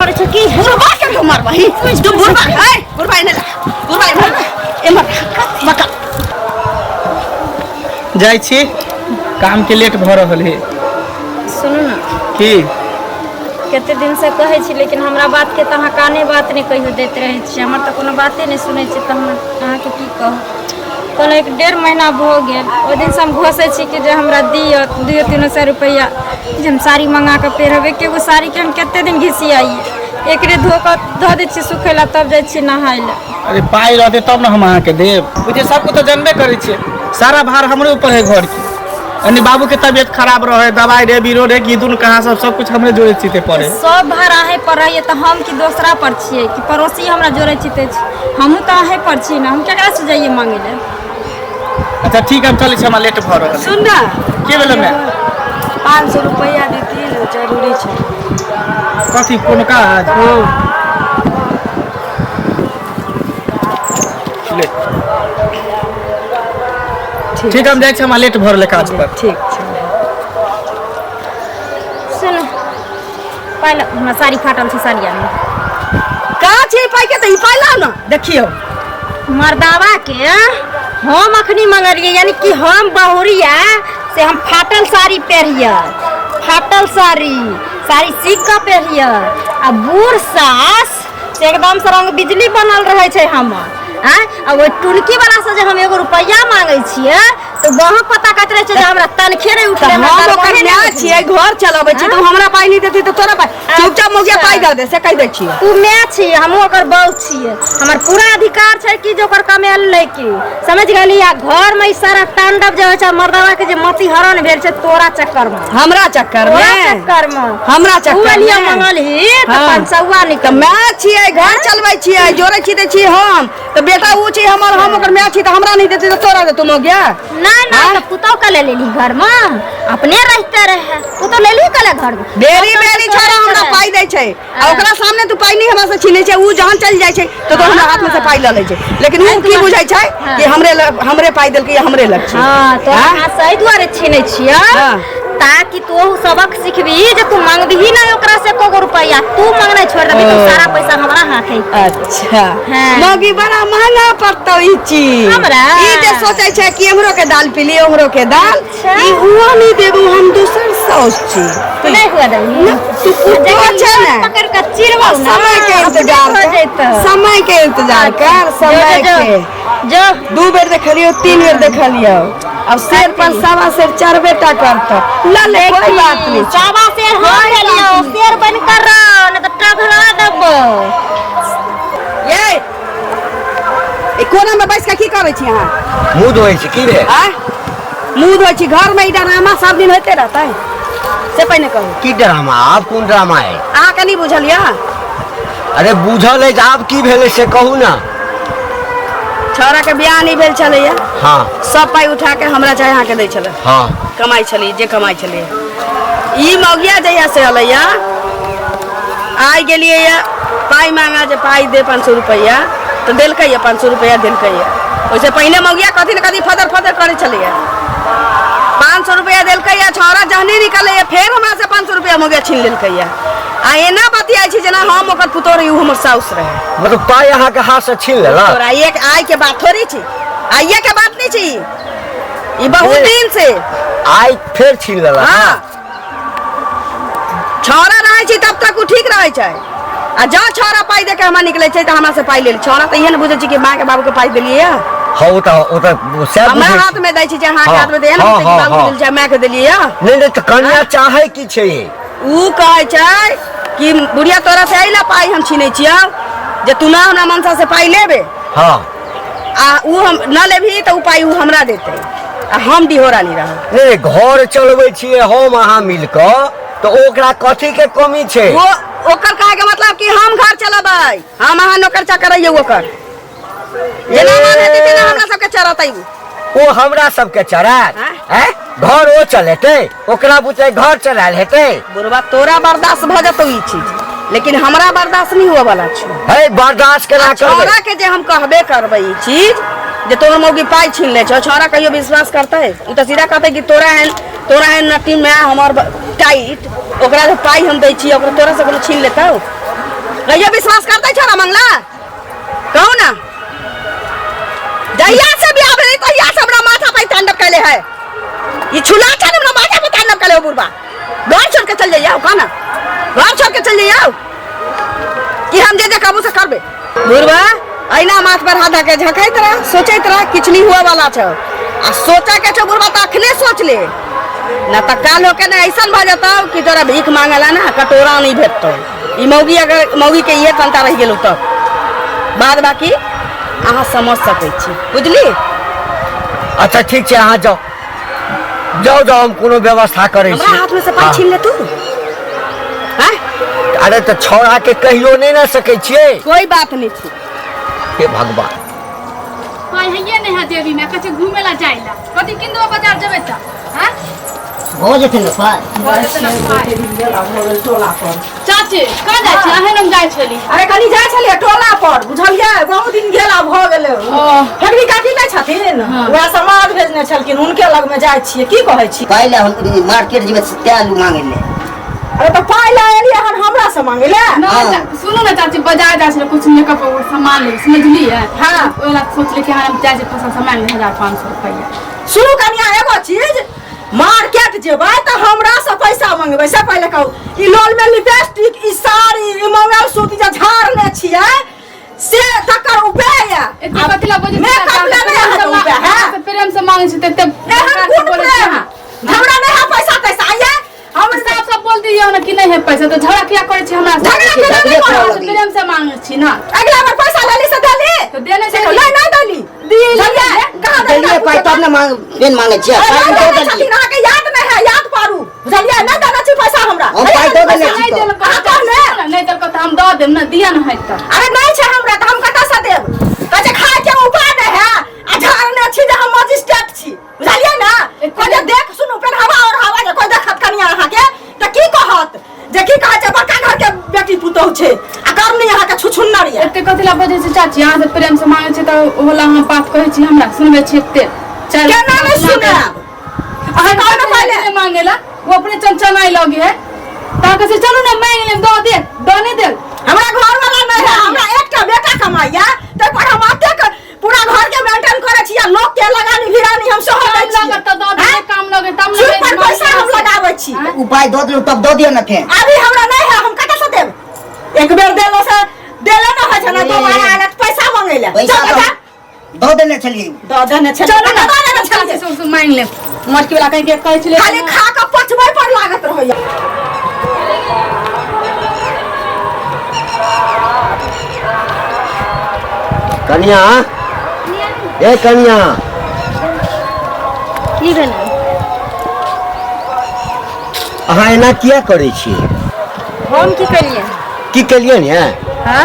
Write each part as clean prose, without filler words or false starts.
करै छै की बुढ़बा के तू मारबही तू बुढ़बा ए बुढ़बा एने ला बुढ़बा एमहर एमहर बका जाइ छी काम के लेट भऽ रहल है। सुनू ने। की? कते दिनसँ कहै छी, लेकिन हमरा बातके तऽ अहाँ काने बात नहि कहियो दैत रहै छी। हमर तऽ कोनो बाते नहि सुनै छी, तऽ हम अहाँके की कहू। कहलहुँ 1-1.5 महीना भऽ गेल, ओहि दिनसँ हम घोसै छी कि जे हमरा दिअ 200-300 रुपैआ जे हम साड़ी मँगा कऽ पहिरब। एकेगो साड़ीके हम कते दिन घिसियाइए, एकरे धो कऽ धऽ दै छियै सुखै लए, तब जाइ छियै नहाय लए। अरे पाइ रहतै तब ने हम अहाँके देब। बुझिए सबको तऽ जानबे करै छियै, सारा भार हमरे ऊपर है घर के। यानी बाबू के तबियत खराब रहे, दवाई रे बीरो रे गिदुन कहाँ सब सब कुछ हमरे जोड़े चीते पड़े। सब भार अहें पर रहैए तऽ हम कि दोसरा पर छियै कि पड़ोसी हमरा जोड़े चीते छै? हमहूँ तऽ अहें पर छी ने, हम केकरा से जाइए मांगे लए? अच्छा ठीक है, हम चलै छी, हमरा लेट भऽ रहल है। सुन ना। की भेलै माय? 500 रुपैआ देती ने, जरूरी छै। कथी, कोनो काज? हँ। ले ठीक, हम जाइ छी, हमरा लेट भऽ रहल है काज पर। ठीक छै। सुन पहिले, हमरा साड़ी फाटल छै, साड़ी आनू। का छै पाइ के? तऽ ई पाइ लाउ ने, देखियौ। मर्दावा के हम अखनी मंगलियै, यानी कि हम बहुरिया से हम फाटल साड़ी पहिरियै, फाटल साड़ी, साड़ी सीख कऽ पहिरियै, आ बूढ़ सास से एकदम से रंग बिजली बनल रहै छै हमर। आँय, आ ओहि टुनकी वाला से जे हम एगो रुपैआ मांगै छियै तऽ वहाँ पता कहैत रहै छै जे हमरा तनखे नहि तऽ उठलै, हमरा हम ओकर दरमाहे नहि माय उठलै। छियै, घर चलबै छियै, तू हमरा पाइ नहि देती तऽ तोरा पाइ? चुपचाप मौगिया पाइ दऽ दे, से कहि दै छियै। तू माय छी, हमहूँ ओकर बहू छियै, हमर पूरा अधिकार छै कि जे ओकर कमायल लै के, समझ गेली? आ घर में ई सारा तांडव जे होइ छै, मर्दावा के जे मति हरण भेल छै तोरा चक्कर में। हमरा चक्कर तोरा में? चक्कर में। हमरा तू चक्कर एलियै में? मंगलही तऽ हाँ। 500 तऽ निकल। माय छियै, घर चलबै छियै, जोड़ै छी दै छियै हम तऽ बेटा ओ छी हमर, हम ओकर माय छी, तऽ हमरा नहि देतै तऽ तोरा देतौ मौगिया? नहीं नहीं, तो पुतोह के ले लेली घर में, अपने रहते रहे, पुतोह ले ली कले घर में। बेरी हम तो बेरी तोरे छोरा हमरा छलै। पाइ दै छै आ ओकरा सामने तू पाइ नहि हमरा से छीनै छै। उ जहन चलि जाइ छै तऽ तो हमरा हाथ में से पाइ लऽ लै छै, लेकिन उ की बुझै छै कि हमरे लग, हमरे पाइ देलकै या हमरे लग छै। हाँ, तो हाँ? हाथ से एहि दुआरे छीनै छियै हाँ। ताकि तू सबक सिखबी जे तू मांगबही ना ओकरा से एको रुपैआ, तू मांगना छोड़ देबी तो सारा पैसा हमरा हाथ है। अच्छा। हाँ। मौगी बड़ा महंगा पड़तौ ई चीज। हमरा? ई जे सोचै छै कि एम्हरो के दाल पी लिए ओम्हरो के दाल। अच्छा। ई हुआ नहीं देबू, हम दोसर साउस छी। नहीं हुआ देबही। तू पुतो छै ने, पकड़ के चिरबौ ना, समय के अपने इंतजार हो कर। जैतौ। समय के इंतजार कर, समय जो, के। जो 2 बेर देखलियो, 3 बेर देखलियो, अब शेर पर सवा शेर चढ़बे टा करतो। ल ले, कोई बात नहीं। सवा शेर हम लेलियो, शेर बन कर रहो, नहीं तो टघरा देबो। ये ई कोना में बैस के की करै छी अहाँ? मुँह धोइ छी। की भेल? आँय, मुँह धोइ छी? घर में ई ड्रामा सब दिन होइते रहतै से पहिने कहू। की ड्रामा? आब कोन ड्रामा है? अहाँके नहि बुझल यऽ? अरे बुझल अछि, आब की भेलै से कहू ने। छौड़ा के बियाह नहि भेल छलैया। हाँ। सब पाइ उठा के हमरा चाहे अहाँके दै छलै। हाँ। कमाइ छलै जे कमाइ छलै। ई मौगिया जहिया से अलैया, आइ गेलियै या पाइ मांगा जे पाइ दे 500 रुपैआ, तऽ देलकै या 500 रुपैआ देलकै या। ओहिसँ पहिने मौगिया कथी ने कथी फदर फदर करै छलैया। 500 रुपैआ देलकै या, छौड़ा जहने निकलैया फेर हमरा से 500 रुपैआ मौगिया छीन लेलकै या। आ एना बतियाइ छै जेना हम ओकर पुतोह रही, ओ हमर साउस रहे। मतलब पाइ अहाँके हाथ से छीन लेलक? तोरा एक आइ के बात थोड़ी छी, आइए के बात नहीं छी ई, बहुत दिन से। आइ फेर छीन लेलक? हाँ, छौड़ा रहै छै तब तक ओ ठीक रहै छै, आ जँ छौड़ा पाइ दे के हमरा निकलै छै तऽ हमरा से पाइ लेल। छौड़ा तऽ इहे ने बुझै छै कि माँ के बाबू के पाइ देलियै या। हाँ, ओ तऽ सएह हमरा बुझै हाथ छी। में दै छै, अहाँके हाँ, हाथ में दै ने, हाँ, बुझै छै कि हाँ, बाबू के हाँ। देल छै, माय के देलियै या। नहि नहि, तऽ कन्या चाहै की छै? उ कहै छै कि बुढ़िया तोरा से एहि ला पाइ हम छीनै छियौ जे तू ना हमरा मनसा से पाइ लेबे। हाँ। आ उ हम न लेबही तऽ उ पाइ उ हमरा देतै आ हम डिहोरानी रहब। नहि, घर चलबै छियै हम अहाँ मिल कऽ, तऽ ओकरा कथी के कमी छै? वो ओकर कहे के मतलब कि हम घर चलेबै, हम अहाँ नौकर चाकर रहियै। ओकर जेना मन हेतै तेना हमरा सबके चरतै उ। ओ हमरा सबके चरात? हाँ? हैं? घर ओ चलेतै? ओकरा बुते घर चलायल हेतै? बुढ़वा, तोरा बर्दाश्त भऽ जेतौ ई चीज, लेकिन हमरा बर्दाश्त नहीं हुए वाला छौ। है, बर्दाश्त केना आ करबै? छौड़ा के जे हम कहबे करबै ई चीज जे तोहर मौगी पाइ छीन ले छौ, छौड़ा कहियो विश्वास करतै? उ तऽ सीधा कहतै कि तोरा एहन नटी माय हमर टाइट, ओकरा जे पाइ हम दै छियै, ओकरा तोरा से कोनो छीन लेतौ? कहियो विश्वास करतै छोरा मंगला कहू ना जहिया से बियाह भेलै तहिया से हमरा माथा पर तांडव कैले है ई छुला छल हमरा माथा पर तांडव कैले हो बुढ़बा घर छोड़ के चल जाइए कह ना घर छोड़ के चल जाइए कि हम जे जे कहबू से करबे बुढ़बा अहिना माथ पर हाथ धऽ के झकैत रह सोचैत रह किछु नहीं हुआ वाला छौ आ सोचे के छौ बुढ़बा तऽ अखने सोच ले ना तऽ काल होके ने ऐसन भऽ जेतौ कि तोरा भीख मांगला ना कटोरा नहीं भेटतौ ई मौगी अगर मौगी के इहे तंता रहि गेलौ तब बाद बाकी अहाँ समझ सकै छी बुझली अच्छा ठीक छै अहाँ जाउ जाउ जाउ हम कोनो व्यवस्था करै छी हमरा हाथ में से पाइ छीन ले तू हैं अरे तऽ छौड़ा के कहियो नहि ने सकै छियै कोई बात नहीं छी हे भगवान पाइ हैये नहि है जेबी में कहै छै घूमे ला जाय ला कथी किन देबो बाजार जेबै तऽ हैं भऽ जेतै ने पाइ भऽ जेतै ने पाइ चाची कहाँ जाइ छी अहें हम जाइ छली अरे कनी जाइ छलियै टोला पर बुझलियै बहुत दिन गेला भऽ गेलै फेकरी काकी नहि छथिन वएह समाज भेजने छलखिन हुनके लगमे जाइ छियै की कहै छी पाइ लए हम मार्केट जेबै से तें आलू मांगै लए अरे तऽ पाइ लए एलियै हन हमरा से मांगै लए नहि सुनू ने चाची बाजार जाइ छलै कुछ मेकअप और सामान लेबै समझलियै हाँ। ओहि ला सोचलियै कि हम जाइ छी पैसा सामान ले 1500 रुपैआ सुनू कनिया एगो चीज मार्केट जेबै तऽ हमरा से पैसा मंगबै से पहिले कहू ई लोल में लिपस्टिक ई साड़ी ई मंगलसूत्र जे झाड़ने छियै से तकर उपाय ये एते कथी ला बजै छी मेकअप लेबै अहाँ तऽ उपाय है प्रेम से मांगै छी तऽ एते एहन कोन प्रेम हमरा नहि है पैसा तैसा ये हम साफ साफ बोल दियौ ने कि नहीं है पैसा तो झगड़ा किया करै छी हमरा से झगड़ा केना नहि करब? प्रेम से मांगै छी ना अगला बार पैसा लेली से देली तो देने से छै नहीं नहीं देली दिलियै कहाँ देली देलियै पाइ तब ने मांग पेन मांगै छियै अरे पाइ नहि दऽ देने देलियै छथिन अहाँके याद नहि है याद पारू बुझलियै नहि देने छी पैसा हमरा हम पाइ दऽ देने छी नहीं तऽ देलकै अहाँ कहने नहीं देलकै तऽ हम दऽ देब ने दिअ ने है तऽ अरे नहीं छै हमरा तऽ हम कतऽ से देब कहै छै खाय के उपाय नहि है आ झाड़ने छी जे हम मजिस्ट्रेट छी बुझलियै ने कोइ जे देख सुनू पेनहवा और हवा जे कोइ देखत कनिया अहाँके तऽ की कहत जे की कहै छै बड़का घर के बेटी पुतोहु छै आ करनी अहाँके छुछुन्नर ये एते कथी ला बजै छै चाची अहाँ से प्रेम से मांगै छै तऽ ओहो ला अहाँ बात कहै छी हमरा सुनबै छी एते चल केना नहि सुनायब अहाँ कहू ने पहिले। पहिले मांगे ला वो अपने चंचनाई लगे है तऽ अहाँ कहै छै चलू ने मांगि लेब दऽ देब दऽ नहि देब हमरा घर वाला नहि है हमरा एकटा बेटा कमाइया ताहि पर हम एतेक पूरा घर के मेंटेन करै छी आ लोग के लगानी भिरानी हम सेहो दै काम छी लगत तऽ दऽ देब काम लगे तब ने सूद पर पैसा हम लगाबै छी ओ पाइ दऽ दियौ तब दऽ दियौ ने फेर अभी हमरा नहीं है हम कतऽ से देब एक बेर देलो से देले न होइ छै ना दोबारा आयल तऽ पैसा मंगै ले पैसा चल बेटा दऽ देने छलियै दऽ देने छलियै चलू ने दऽ देने छलियै चाची से मांगि लेब मोटकी वाला कहीं के कहै छलै खाली खा कऽ पचबै पर लागत रहैया कनिया ए कनिया की भेलै अहाँ एना किया करै छियै हम की केलियै की केलियै ने हाँ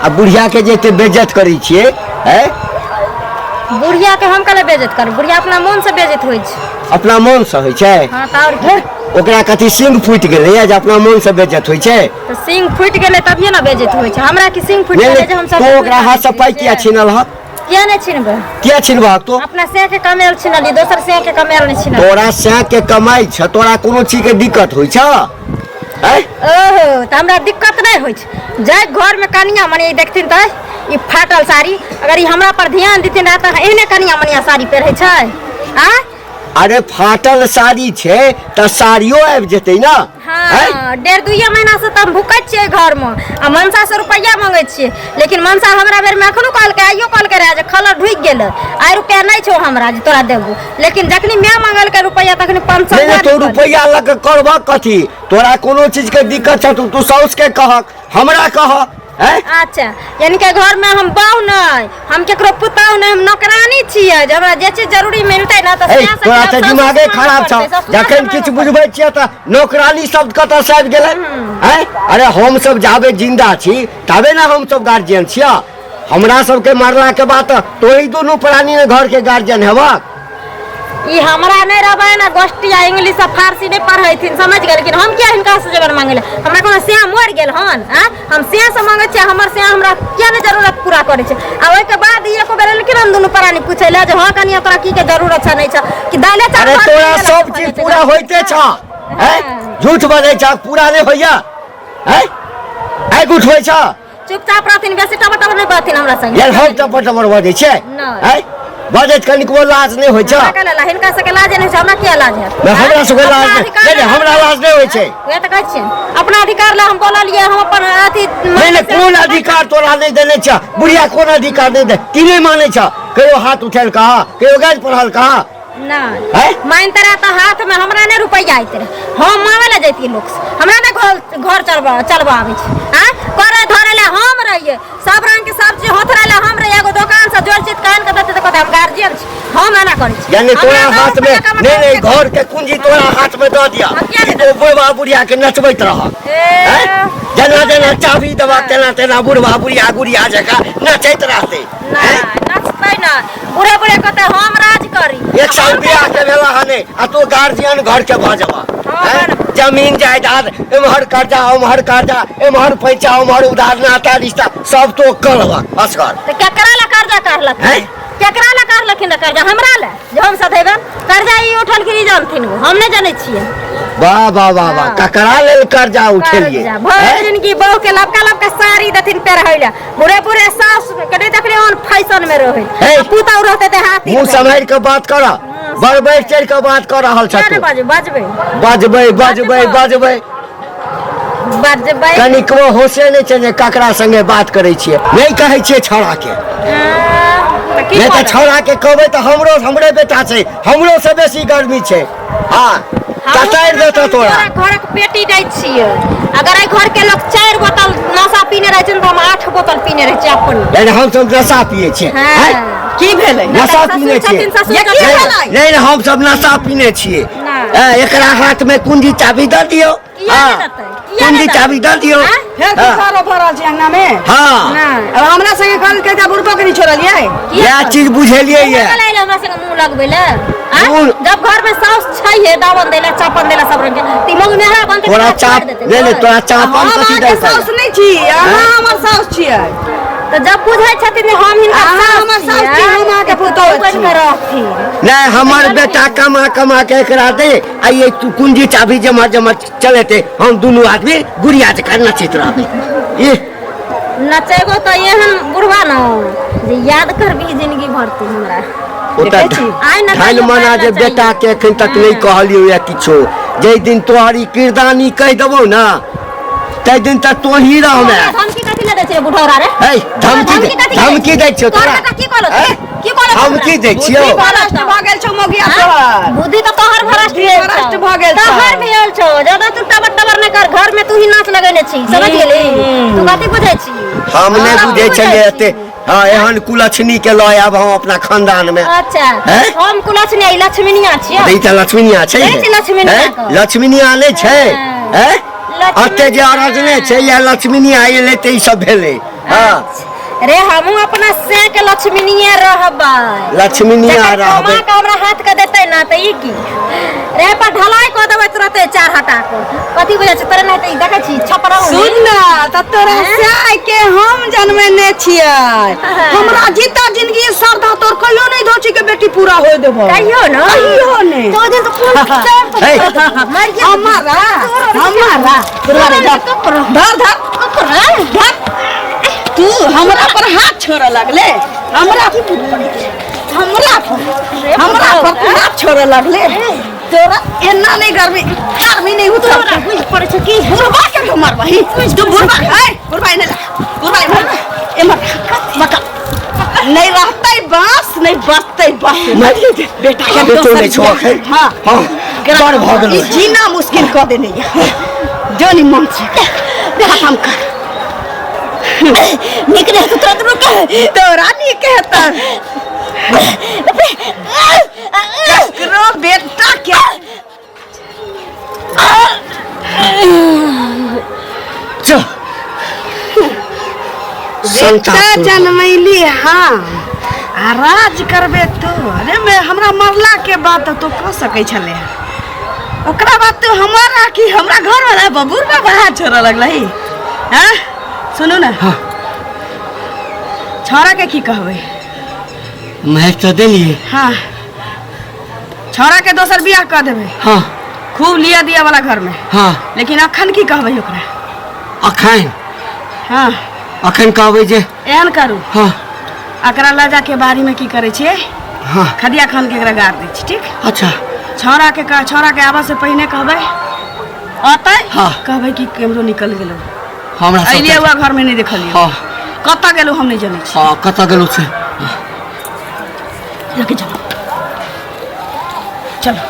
आ बुढ़िया के जे एते बेज्जत करै छियै हैं बुढ़िया के हम कले बेइज्जत करब बुढ़िया अपना मोन से बेइज्जत होइ छै अपना मोन से होइ छै हाँ तऽ आओर की ओकरा कथी सिंह फूटि गेलैया जे अपना मोन से बेज्जत होइ छै तऽ सिंह फूटि गेलै तभिए ने बेइज्जत होइ छै हमरा की सिंह फूटि नहि गेलै जे हम नहि सब तू ओकरा हाथ से पाइ किया छीनल हक किया नहि छिनबै किया छिनबहक तू अपना सेह के कमेल छिनलियै दोसर सेह के कमेल नहि छिनलियै तोरा सैं के कमाइ छ तोरा कोनो चीज के दिक्कत होइ छ आँय? ओहो तऽ हमरा दिक्कत नहि होइ छै जाय घरमे कनिया मनिया देखथिन तऽ ई फाटल साड़ी अगर ई हमरा पर ध्यान देथिन रहए तऽ एहने कनिया मनिया साड़ी पहिरै छै आँय अरे फाटल साड़ी छै तऽ साड़ियो आबि जेतै ने आँय? हाँ डेढ़ दुइये महीना से तऽ हम भुकैत छियै घरमे आ मनसा से रुपैआ मंगै छियै लेकिन मनसा हमरा बेरमे एखनो कहलकै आइयो कहलकै रहए जे खलर ढुकि गेलै आइ रुपैआ नहि छौ हमरा जे तोरा देबो लेकिन जखनी माय मंगलकै रुपैआ तखनी 500 नहि नहि तो रुपैआ लऽ कऽ करबह कथी तोरा कोनो चीज के दिक्कत छौ तू साउस के कहक हमरा कह हैं अच्छा यानी कि घर में हम बाऊ नहीं हम केकरो पुताऊ नहीं हम नौकरानी छियै जे हमरा जे चीज जरूरी मिलतै ना तऽ ए सएह से तोरा खिलाफ तऽ सासु दिमागे से मांगऽ खराब छौ पड़तै, ससुरा से जखन मांगऽ किछु पड़तै। बुझबै छियै तऽ नौकरानी शब्द कतऽ से आबि गेलै हैं अरे हम सब जाबे जिंदा छी तबे ने हम सब गार्जियन छियै हमरा सबके मरला के बाद तऽ तोही दुनू प्राणी ने घर के गार्जियन हेबक ई हमरा नहि रहबै ने गोष्ठी आ इंग्लिश आ फारसी नहि पढ़ैथिन समझ गेलखिन हम किया हिनका से जेबर मांगै लए हमरा कोनो सिया मरि गेल हन आ हम सिया से मांगै छियै हमर सिया हमरा किया नहि जरूरत पूरा करै छै आ ओहिके बाद ई एको बेर एलखिन हम दुनू प्राणी पूछै लए जे हँ कनिया तोरा की के जरूरत छै नहि छै कि दाले चावल अरे भात तोरा मिल गेल सब भऽ चीज जेतै। पूरा होइते छ हैं झूठ बजै छ पूरा नहि होइया हैं आगि उठबै छ चुपचाप रहथिन बेसी टबर टबर नहि बजथिन हमरा संगे यार हम टपर टपर बजै छियै नहि। आँय बजैत कनिकबो लाज नहि होइ छौ हमरा कहला ला, हिनका सबके लाज नहि होइ छै हमरा किया लाज हैत नहि, हमरा सबके अपना लाज नहि अधिकार नहि, नहि, हमरा लाज नहि होइ छै वएह तऽ कहै छियै अपना अधिकार ला हम बोललियै हम अपन अथी नहि नहि कोन अधिकार तोरा नहि देने छ बुढ़िया कोन अधिकार नहि दे की नहि मानै छ कहियो हाथ उठेल कहा कहियो गाज पढ़ल कहा नहि हैं? मानते रहे तऽ हाथ में हमरा नहि रुपैआ आइत रहे हम मांगे ला जैतियै लोक से हमरा नहि घर घर चलबा चलबा आबै छै आँय करे धरे ला हम रहियै सब रंग के सब्जी होथरे ला हम रहियै एगो दोकान से जोड़ चित कान के देतै तऽ कहतै हम गार्जियन छी हम एना करै छी यानी हमरा तोरा दस हाथ में रुपैआ कमा नहीं नहीं के घर के कुंजी तोरा हाथ में दऽ दिया हम किया ई तो बुढ़वा बुढ़िया के नचबैत रह ए, हैं? जेना जेना चाबी देबा तेना तेना बुढ़वा बुढ़िया गुड़िया जकाँ नचैत रहतै नहि नचतै ना बूढ़े बूढ़े कहतै हम राज करी एक साल बियाह के भेला हने आ तू गार्जियन घर के भऽ जेबा हाँ, हैं? जमीन जायदाद एम्हर कर्जा ओम्हर कर्जा एम्हर पैसा ओम्हर उधार नाता रिश्ता सब तो करबा असगर तऽ केकरा ला कर्जा कहलखिन हैं? केकरा ला कहलखिन रऽ कर्जा हमरा ला जे हम सधेबनि कर्जा ई उठलखिन ई जानथिन ओ हम नहि जनै छियै वाह वाह वाह वाह हाँ। ककरा लेल कर्जा उठेलियै कर्जा भरि हैं? जिनगी बहू के लबका लबका साड़ी देथिन पेरहै ला बुढ़े बुढ़े सास के नहि देखलियै ओहन फैशन में रहै हे। आ पुतहु रहतै तऽ हाथी मुँह सम्हारि कऽ बात कर बड़ बढ़ि चढ़ि कऽ बात कऽ रहल किया छथि नहि बाजबै बाजबै बजबै बजबै बजबै बजबै कनिकबो होशे नहि छै जे ककरा संगे बात करै छियै नहि कहै छियै छौड़ाके तऽ की नहि तऽ करब? छौड़ाके कहबै तऽ हमरो हमरे बेटा छै हमरो से बेसी गर्मी छै हँ कटारि देतौ तोरा तोरा घरक पेटी दै छियै अगर एहि घर के लोग 4 बोतल नशा पीने रहै छै तऽ हम 8 बोतल पीने रहै छियै अपन यानी हम सब नशा पिए छियै हाँ। हैं? की भेलै नशा ससुर पीने छियै छथिन, ससुर ये की छथिन। भेलै? नहि नहि हम सब नशा पीने छियै नहि। एकरा हाथ में कुंजी चाबी दऽ दियौ किया हाँ। नहि देतै? किया कुंजी नहि देतै? चाबी दऽ दियौ आँय? फेर की हाँ। खरो भरल छै अंगना में हाँ नहि। अब हमरा संगे कहलकै तऽ बुढ़बो के नहीं छोड़लियै इएह चीज बुझेलियै केना ये चलाइले हमरा संगे मुंह लगबै ले आँय? मुँह- जब घर में साउस छै हे दावन देला चापन देला सब रंग के त ई मौगी मेहरा बनतै तोरा तऽ चाप छोड़ि देतै नहि नहि घर। तोरा चापन हम कथी अहाँके देलकै साउस नहि छी अहाँ हमर साउस छियै तऽ जब बुझै छथिन जे हम हिनकर अहाँ साउस हमर साउस छी, छियै, हम अहाँके तऽ पुतोहु बनि छी। कऽ रहथिन नहि हमर बेटा कमा कमा के एकरा दे आ ये तू कुंजी चाबी जमा जमा चलेते हम दुनू आदमी गुड़िया जकाँ नचैत रहबै ई नचेबो तऽ एहन बुढ़वा न जे याद करबी जिंदगी भर तू हमरा ओ तऽ देखै छी? आइ नचैयो, धन मना काल्हि जे नचैयो। बेटा के एखन तक नहि कहलियौ या किछो जाहि दिन तोहर ई किरदानी कहि देबौ ने ताहि दिन तऽ तोही रहमे धमकी कथी लए दै छै बुढ़ौरा रे है धमकी दे धमकी दै छियौ तोरा तोरा बेटा की कहलक हैं? की कहलक धमकी दै छियौ बुद्धि भ्रष्ट भऽ गेल छौ मौगिया तोहर बुद्धि तऽ तोहर भ्रष्ट बुद्धि भेल भ्रष्ट छौ। भऽ गेल छौ। तोहर भेल छौ ज्यादा तू टबर टबर नहि कर घर में तू ही नाच लगेने छी समझ गेली तू कथी बुझै छी हम नहि हाँ, बुझै बुझै छलियै छी। एते हँ एहन कुलक्षणी के लऽ आयब हम अपना खानदान में अच्छा हैं? हम कुलक्षणी ई लक्ष्मीनिया छियै तऽ ई तऽ लक्ष्मीनिया छै नहि छै लक्ष्मीनिया हैं? के। लक्ष्मीनिया नहि छै हाँ। हैं? लक्ष्मीनिया। एते जे अरजने छै या लक्ष्मीनिया एलै तऽ ई सब भेलै हँ रे हमहूँ अपना से के लक्ष्मीनिये रहबै लक्ष्मीनिया जखन रहबै कमा के हमरा हाथ के देतै ना तऽ ई की रे पर ढलाई कऽ देबै तुरते चार हटा के कथी बुझै छै तोरे नहि तऽ ई देखै छी छपरा सुन ना तऽ तोरा साय के हम जनमेने छियै हमरा जीता जिंदगी श्रद्धा तोर कहियो नहि धोची के बेटी पूरा होय देबो कहियो न कहियो नहि तो दिन तऽ कोन हे। मर गेल हमारा हमारा धर धर धर तू हमरा पर हाथ छोड़ऽ लगले हमरा हमरा पर हमरा पर तू हाथ छोड़ऽ लगले तोरा एना नहीं गर्मी गर्मी नहीं उतर बुझ पड़ै छै की बुढ़बा के क्यों मारबही तू बुढ़बा ए बुढ़बा एने ला बुढ़बा एमहर एमहर मका नहीं रहतै बांस नहीं बचतै बांस मारिए दे। बेटा के बेटो दोसर नहि छौ एखन हाँ हँ बड़ भऽ गेलौ ई जीना मुश्किल कऽ देने ये जो नि मन से खत्म कर नीक नहि हेतौ तुरंत रुक तोरा नीक हेतै ककरो बेटा के चल बेटा जनमैली हाँ आ राज करबे तू अरे मैं हमरा मरला के बाद तो कऽ सकै छलै ओकरा बाद तू हमरा की हमरा घर वाला बबूर बाबा हाथ छोड़ऽ लगलही हैं सुनू ने हाँ। छौड़ा के की कहबै मारि तऽ देलियै हाँ छौड़ा के दोसर बियाह कऽ देबै हाँ खूब लिया दिया वाला घर में हाँ लेकिन अखन की कहबै ओकरा अखन हाँ अखन कहबै जे एहन करू। हाँ। एकरा लऽ जाके बाड़ी में की करै छियै? हाँ। खदिया खान के एकरा गाड़ दै छी, ठीक? अच्छा। छौड़ा के छौड़ा के आबऽ से पहिने कहबै, अतै। हाँ। कहबै कि केम्हरो निकल गेलौ। हमरा सब अइलियै हुआ घर में नहि देखलियै। हाँ। कतऽ गेलौ हम नहि जनै छी। हाँ, कतऽ गेलौ से। लके चलो, चलो।